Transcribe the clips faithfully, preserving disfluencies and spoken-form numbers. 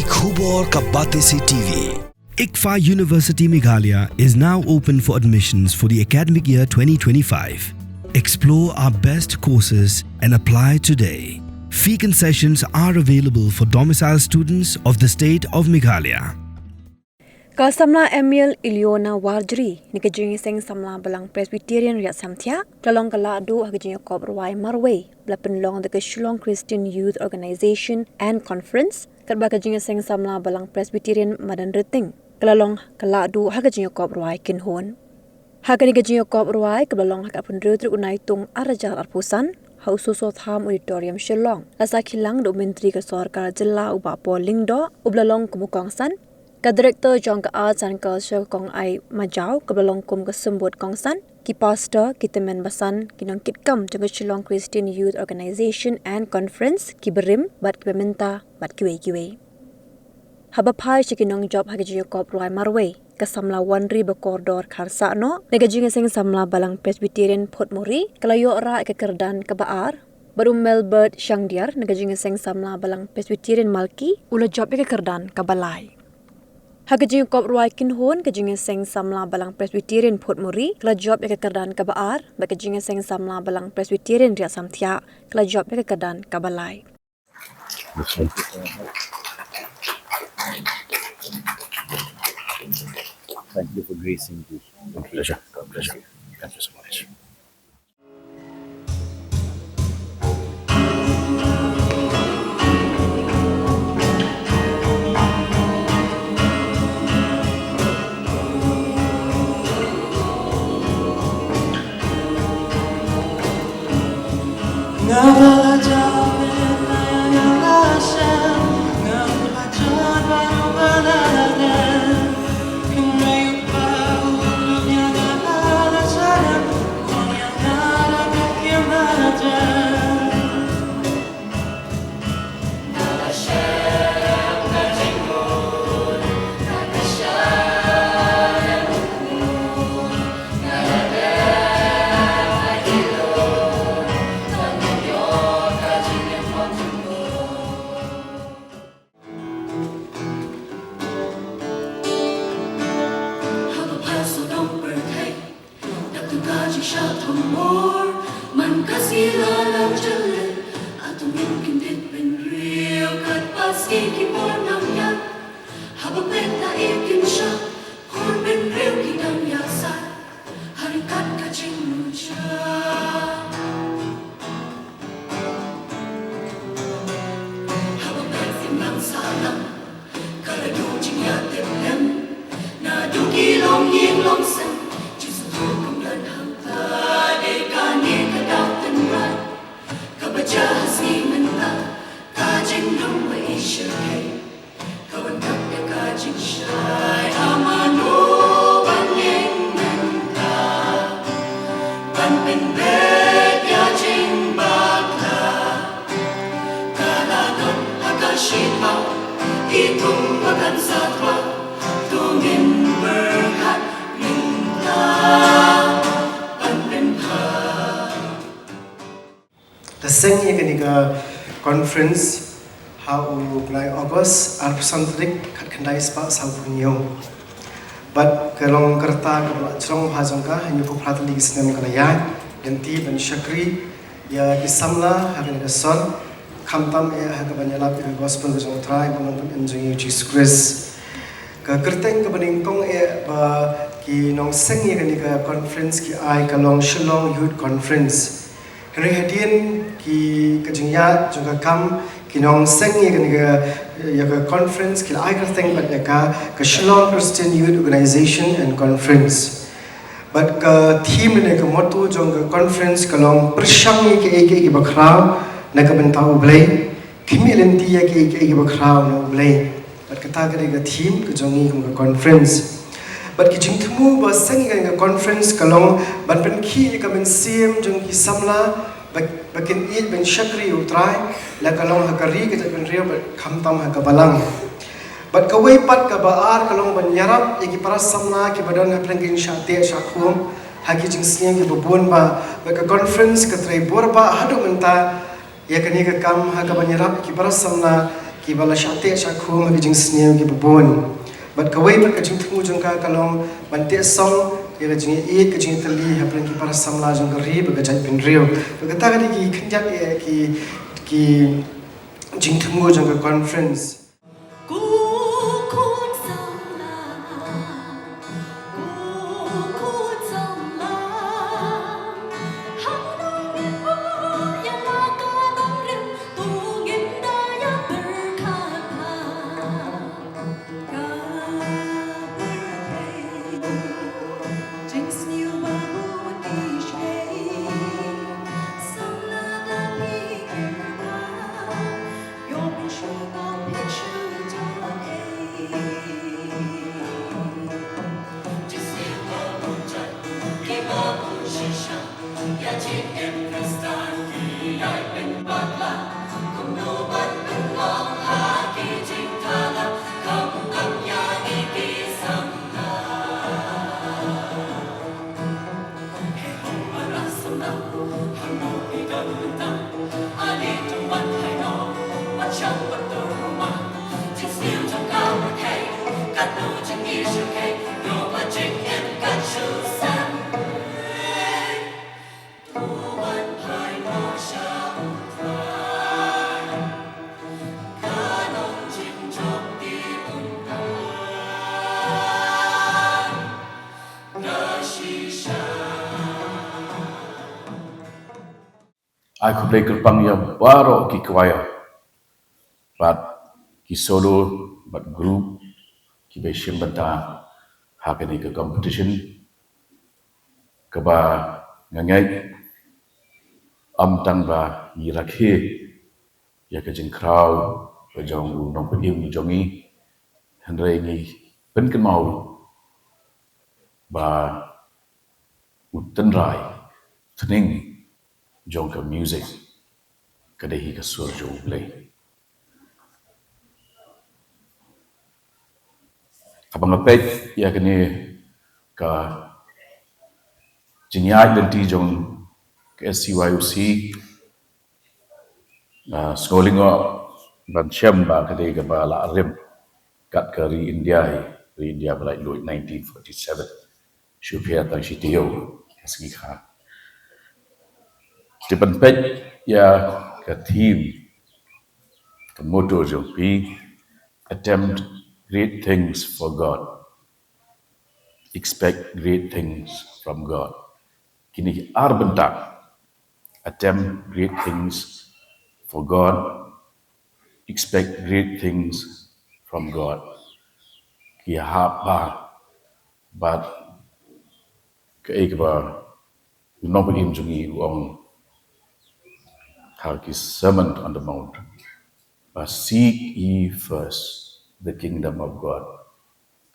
Khubor ka Batesi T V. ICFAI University Meghalaya is now open for admissions for the academic year twenty twenty-five. Explore our best courses and apply today. Fee concessions are available for domicile students of the state of Meghalaya. Ka samla Emil Iliona Warjri, na ka jingïaseng samla Balang Presbyterian Riat Samthiah, ka la long ka lahduh ha ka jingïakop rwai marwei ba la pynlong da ka Shillong Christian Youth Organization and Conference, katba ka jingïaseng samla Balang Presbyterian Madanrting ka la long ka lahduh ha ka jingïakop rwai kynhun. Ha kane ka jingïakop rwai kaba la long ha ka arphew hynriew tarik u Naitung arhajar arphew san, ha U Soso Tham Auditorium Shillong, la sakhi lang da u Myntri ka Sorkar Jylla u Bah Paul Lyngdoh, uba la long kum u kongsan, ka Director jong ka Arts and Culture ka Kong I. Majaw kaba la long kum ka symbud kongsan, ki pastor, ki tymmen basan, ki nongkitkam jong ka Shillong Christian Youth Organization and Conference, ki barim bad ki bamynta bad kiwei kiwei. Haba phai sha ki nongjop ha ka jingïakop rwai marwei, ka samla Wanri Bakordor Kharsahnoh, na ka jingïaseng samla Balang Presbyterian Photmuri, ka la ïoh rah ïa ka kyrdan kaba ar, bad u Melbert Shangdiar, na ka jingïaseng samla Balang Presbyterian Malki, u la jop ïa ka kyrdan kaba lai. Ha ka jingïakop rwai kynhun, ka jingïaseng samla Balang Presbyterian Photmuri ka la jop ïa ka kyrdan kaba ar, bad ka jingïaseng samla Balang Presbyterian Riat Samthiah ka la jop ïa ka kyrdan kaba lai. Thank you for gracing the occasion. Pleasure. Pleasure. Thank you so much. Haba phai sawdong pyrthei, dap tu ka jingshisha thong mor, man ka sila lang jale, atu ngin kyndit bynriew katba sngi ki bor nang ïaid. Haba peit na i kin shah, khun bynriew ki dang ïaid sah, ha ryngkat ka jingmut ja. Haba peit ïa nang sahlang, ka la duh jingïatip lem. Naduh ki longïing longsem, jingsngewthuh kum don hangta, dei kane ka daw tynrai. Kaba jia ha sngi mynta, ka jingrung ba i shyrkhei. Ka wan dak ïa ka jingshai, ha mano ban ïeng mynta. Ban pynbeit ïa jingbakla. Ka la don ha ka shipaw, i kum ba kan sa twa. To ngin pyrkhat mynta. Ban pynbeit. La seng ïa kane ka conference ha u bnai August, arphew san tarik, khatkhyndai spah sawphew hynñiew. Bad ka long ka rta kaba la jrong bha jong ka, hynñiewphew phra tylli ki snem ka la ïaid, lynti ban shakri ïa ki samla ha kane ka sor, khamtam eh ha kaban ïalap ïa ka gospel ka jong U Trai bad U Nongpynim jong ngi U Jisu Khrist. Ka kyrteng kaba nyngkong eh ba ki nongseng ïa kane ka conference ki ai ka long Shillong Youth Conference. Hynrei hadien ki, ka jingïaid jong ka kam, ki nongseng ïa kane ka, ïa ka conference ki la ai kyrteng bad ïa ka, ka Shillong Christian Youth Organization and Conference. Bad ka theme ne ka motto jong ka conference ka long pyrshang ïa kiei kiei kiba khraw na ka bynta U Blei. Khmih lynti ïa kiei kiei kiba khraw na U Blei. Bad kata ka dei ka theme ka jong ngi kum ka conference. Bad ki jingthmu ba seng ïa ka conference ka long ban pynkhih ïa ka mynsiem jong ki samla ba, ba kin ïeit ban shakri ïa U Trai, la ka long ha ka ri ka jaitbynriew bad khamtam ha ka balang. Bad kawei pat kaba ar ka long ban ïarap ïa ki para samla kiba don hapdeng ki shah teh shah khum ha ki jingsneng kiba bun bha. Bad ka conference ka trei bor bha haduh mynta ïa kane ka kam ha kaban ïarap ki para samla Kiba la shah teh shah khum ha ki jingsniew kiba bun. Bad kawei pat ka jingthmu jong ka ka long ban teh song ïa ka jingïeit ka jingïatylli hapdeng ki para samla jong ka ri bad ka jaitbynriew. Bad kata ka dei ki khyndiat ïa ki, ki jingthmu jong ka conference. Ai khublei kyrpang ïa baroh ki choir bad ki solo bad group kiba shim bynta ha kane ka competition, kaba nga ngeit ym tang ba ngi rakhe ïa ka jingkhraw ka jong u nongpynim jong ngi, hynrei ngi pynkynmaw ba u tynrai tneng jong ka music ka dei hi ka sur jong U Blei. Haba nga peit ïa kane ka jingïaid lynti jong ka S C Y O C, ah, sngewlyngngoh ban shem ba ka dei kaba la rim kat ka ri India hi, ri India ba laitluid nineteen forty-seven. Shu pher tang shi taïew ka sngi kha. Te ban peit ïa ka theme, ka motto jong phi, attempt great things for God, expect great things from God. Kine ki ar bynta, attempt great things for God, expect great things from God, ki hap bha bad kaei kaba u nongpynim jong ngi u ong ha ki Sermon on the Mount, ba seek ye first the kingdom of God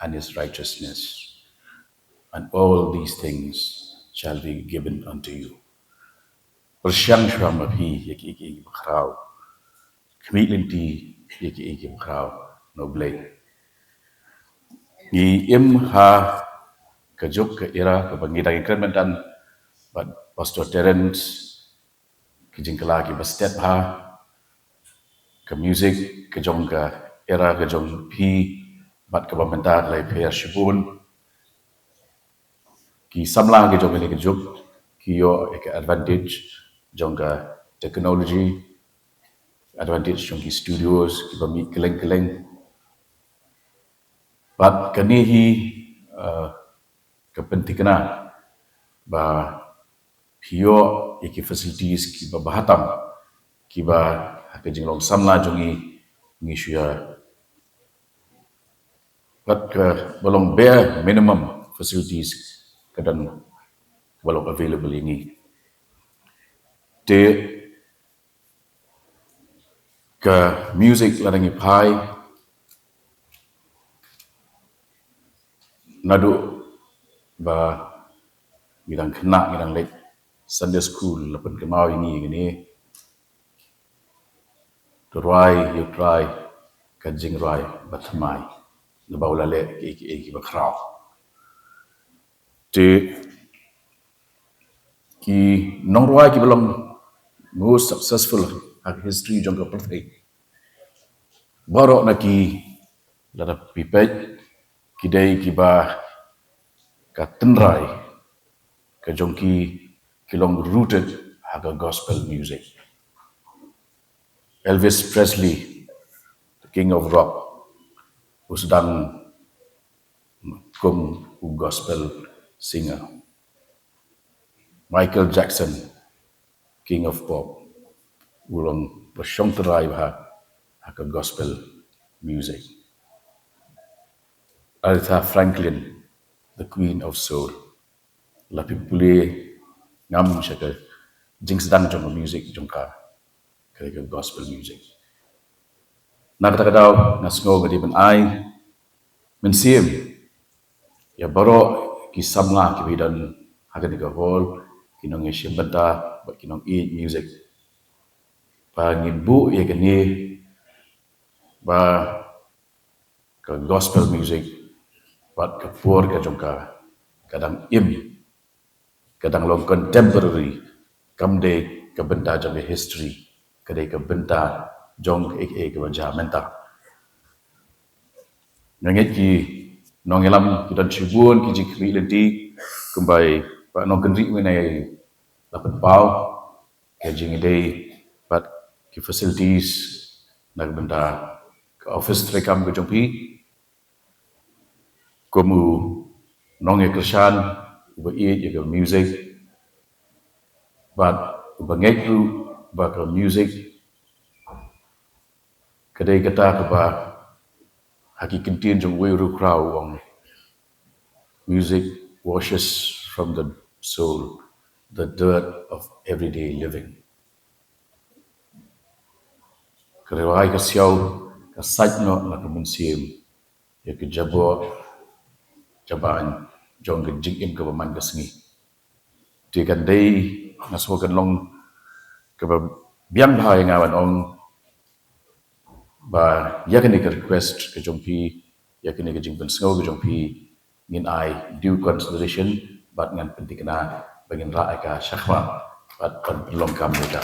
and his righteousness, and all these things shall be given unto you. Pyrshang shuwa ma phi ïa kiei kiei kiba khraw. Khmih lynti ïa kiei kiei kiba khraw na U Blei. Ngi im ha ka juk ka era kaba ngi dang ïakren mynta bad Pastor Terence, ki jingkylla kiba stet bha, ka music ka jong ka era ka jong phi bad kaba mynta ka la ïapher shibun. Ki samla ki jong kane ka juk ki ïoh ïa ka advantage jong ka technology, advantage jong ki studios kiba mih kylleng kylleng. Bad kane hi, uh, ka pynthikna ba phi ïoh ïa ki facilities kiba bha tam kiba ha ka jinglong samla jong ngi ngi shu ïa, bad kaba long bare minimum facilities ka dang kaba long available ïa ngi. Te ka music lada ngi phai, naduh ba ngi dang khynnah ngi dang leit Sunday school la pynkynmaw ïa ngi kane, to rwai ïa U Trai ka jingrwai bathymmai, naba u la leh kiei kiei kiba khraw. Te ki nongrwai kiba long most successful ha ka history jong ka pyrthei, Baroh na ki, lada phi peit, ki dei kiba ka tynrai ka jong ki ki long rooted ha ka gospel music. Elvis Presley, the king of rock, u sdang kum u gospel singer. Michael Jackson, king of pop, u long ba shong tynrai bha ha ka gospel music. Aretha Franklin, the queen of soul. La phi pule ngam sha ka jingsdang jong ka music jong ka, ka dei ka gospel music. Na kata ka daw nga sngew ka dei ban ai mynsiem ïa baroh ki samla kiba don ha kane ka hall, ki nongïashim bynta bad ki nongïeit music, ba ngin buh ïa kane ba ka gospel music bad ka por ka jong ka ka dang im, ka dang long contemporary, kam dei ka bynta jong ka history, ka dei ka bynta jong kaei kaei kaba jia mynta. Nga ngeit ki nongïalam ki don shibun ki jingkhmih lynti, kumba i Bah Nongkynrih mynne la pynpaw, ka jingïadei bad ki facilities na ka bynta ka office treikam ka jong phi, kum u nongïakyrshan uba ïeit ïa ka music bad uba ngeit ruh ba ka music ka dei kata kaba ha ki kyntien jong uwei u riew khraw u ong, "Music washes from the soul the dirt of everyday living." Ka rwai ka siaw ka sait noh na ka mynsiem ïa ka jaboh jaban jong ka jingim kaba man ka sngi. Te kan dei, nga sngew kan long kaba biang bha ïa nga ban ong ba ïa kane ka request ka jong phi, ïa kane ka jingpynsngew ka jong phi, ngin ai due consideration bad ngan pynthikna ba ngin rah ïa ka shakhmat bad ban pynlong kam ïa ka.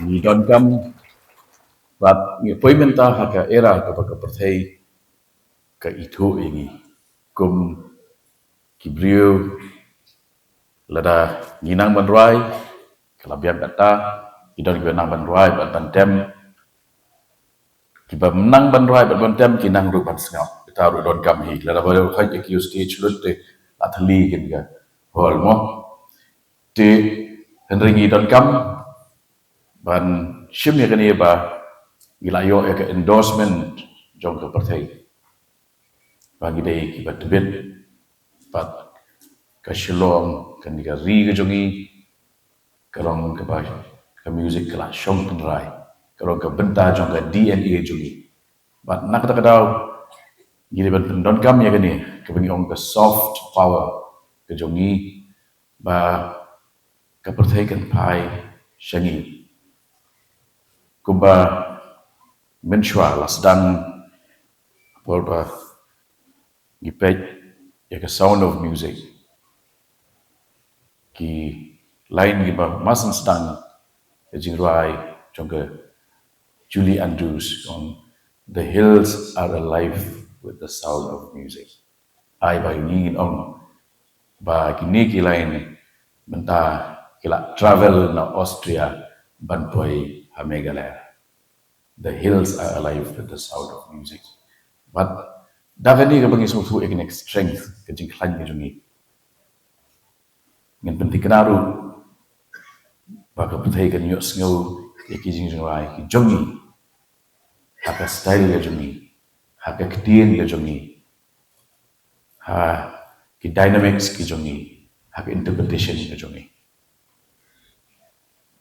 Ngi donkam bad ngi poi mynta ha ka era kaba ka pyrthei ka ithuh ïa ngi kum ki briew, lada ngi nang ban rwai ka la biang kata, ki don kiba nang ban rwai bad ban tem, kiba nang ban rwai bad ban tem ki nang ruh ban sngap. Kita ruh donkam hi, lada ba hoi ki stage lut te la thli kin ka hol mo. Te hynrei ngi donkam ban shim ïa kane ba ngi la ïoh ïa ka endorsement jong ka pyrthei ba ngi dei kiba tbit bad ka Shillong, kane ka ri ka jong ngi, ka long kaba ka music ka la shong tynrai, ka long ka bynta jong ka D N A jong ngi. Bad na kata ka daw ngi dei ban pyndonkam ïa kane kaba ngi ong ka soft power ka jong ngi, ba ka pyrthei kan phai sha ngi. Kumba mynshuwa la sdang por ba ngi peit ïa ka Sound of Music, ki line kiba masan sdang ka jingrwai jong ka Julie Andrews ong, "The hills are alive with the sound of music." Ai ba ngi ngin ong ba kine ki line mynta ki la travel na Austria ban poi ha Meghalaya. The hills are alive with the sound of music. Bad da kane kaba ngi sngewthuh ïa kane ka strength, ka jingkhlaiñ ka jong ngi, ngin pynthikna ruh ba ka pyrthei kan ïohsngew ïa ki jingjngoh ki jong ngi ha ka style ka jong ngi, ha ka ktien ka jong ngi, ha ki dynamics ki jong ngi, ha ka interpretation ka jong ngi.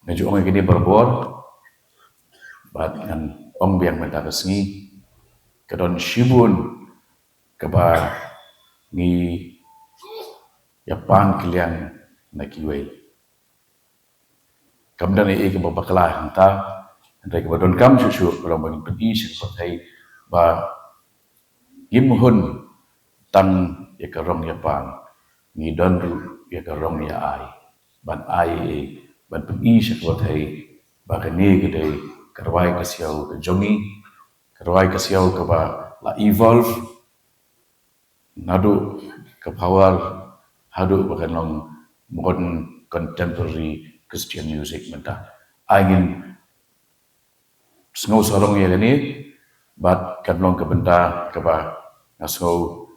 Nga ju ong ïa kine barabor bad ngan ong biang mynta ka sngi, ka don shibun kaba ngi ïa pan kylliang na kiwei. Kam don ei ei kaba bakla hangta, hynrei kaba donkam shuh shuh ka long ba ngin pyni sha ka pyrthei ba ngim hun tang ïa ka rong ïa pan, ngi don ruh ïa ka rong ïa ai, ban ai ei ei, ban pyni sha ka pyrthei ba kane ka dei ka rwai ka siaw ka jong ngi, ka rwai ka siaw kaba la evolve naduh ka power haduh ba kan long modern contemporary Christian music mynta. Ai ngin sngew sarong ïa kane bad kan long ka bynta kaba nga sngew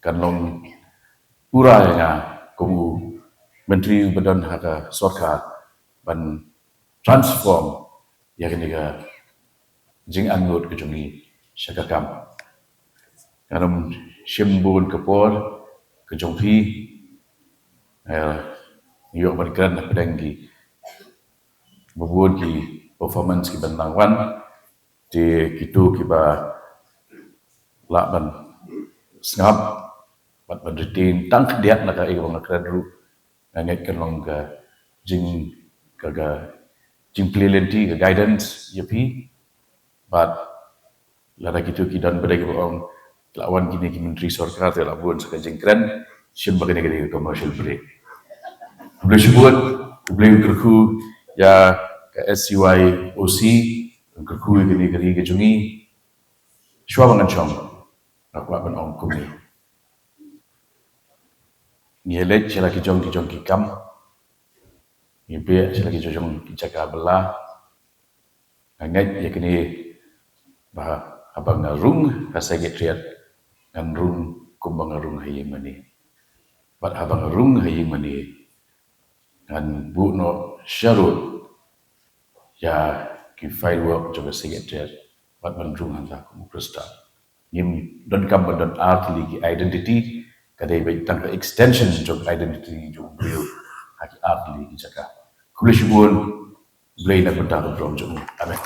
kan long pura ïa nga kum u myntri uba don ha ka sorkar ban transform ïa kane ka jingangnud ka jong ngi sha ka kam. Ngan ym shim bun ka por ka jong phi. Eh, ïoh ban kren hapdeng ki ba bun ki performance ki ban nang wan. Te kito kiba lah ban sngap bad ban retain tang khyndiat na kaei kaba nga kren ruh, nga ngeit kan long ka jing, ka, ka jingplie lynti, ka guidance ïa phi. Bad lada kito ki don ba dei kiba ong la wan kine ki myntri sorkar te la bun sa ka jingkren, shim ba kane ka dei ka commercial break. Khublei shibun, khublei, kyrkhu ïa ka S C Y O C, kyrkhu ïa kane ka ri ka jong ngi. Shuwa ba ngan shong, nga kwah ban ong kumne. Ngi leit sha la ki jong ki jong ki kam, ngi beh sha la ki jong ki jaka bylla. Nga ngeit ïa kane ba haba nga rung ha Secretariat, ngan rung kumba nga rung ha ïingmane. Bad haba nga rung ha ïingmane, ngan buh noh sharud ïa ki filework jong ka Secretariat bad ban rung hangta kum u Khristan. Ngim donkam ban don ar tylli ki identity, ka dei beit tang ka extension jong identity jong u briew ha ki ar tylli ki jaka. Khublei shibun, Blei na bynta ka burom jong u. Amen.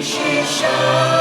shisha.